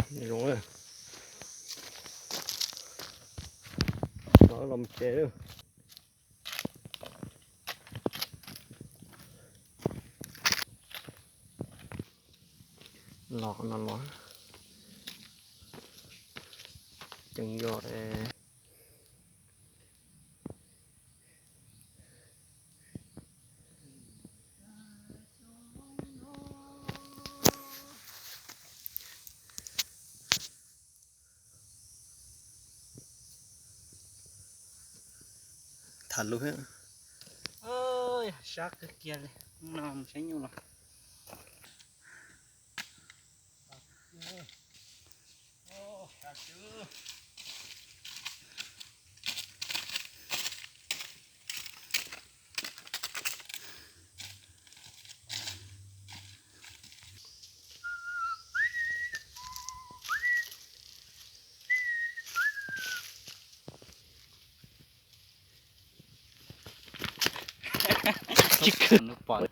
Zoo, los mus tsev lawm. Los no los, tseem yog. Tham lus thiab. Sab kawg kiag li, no mus saib nyuj los. Tsis kawg.